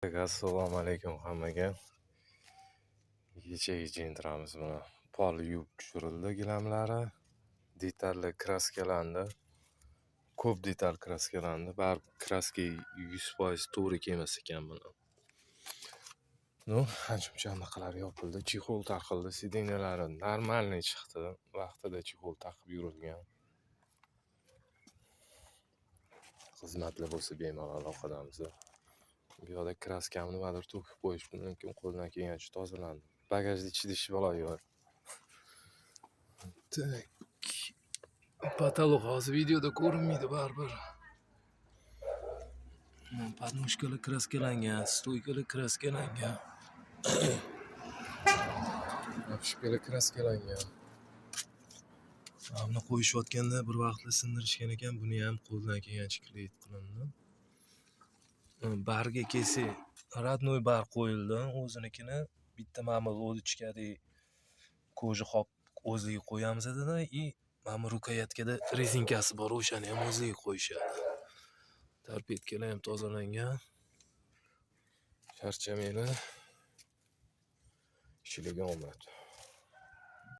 Assalomu alaykum hammaga. Kechagi Gentramiz mana pol yuvib tushirildi gilamlari. Detallar kraskalandi. Ko'p detal kraskalandi. Baribir kraska 100% to'g'ri kelmas ekan buni. Ну, ancha-muncha anaqalari yopildi. Чехол taqildi. Сиденья lari нормальный chiqdi. Vaqtida чехол taqib yurilgan. Xizmatlar bo'lsa bemalol aloqadamiz. Bu yoqda kraskani nimadir to'kib qo'yishdi, lekin qo'ldan kelgancha tozalandi. Bagajda ichida ish balo yo'q. Так. Потолок hozir videoda ko'rinmaydi baribir. Подножка lar kraskalangan, стойка lar kraskalangan. Обшивка lar kraskalangan. Buni qo'yishayotganda bir vaqtlar sindirishgan ekan, buni ham qo'ldan kelgancha клеить qilindi. Barga kelsak, родной bar qo'yildi, o'zinikini. Bitta mana bu лодочка dek кожа o'zligi qo'yamiz dedi и mana bu рукоятка da rezinkasi bor, o'shani ham o'zligi qo'yishadi. Торпедка lar ham tozalangan. Charchamanglar. Ishlarga omad.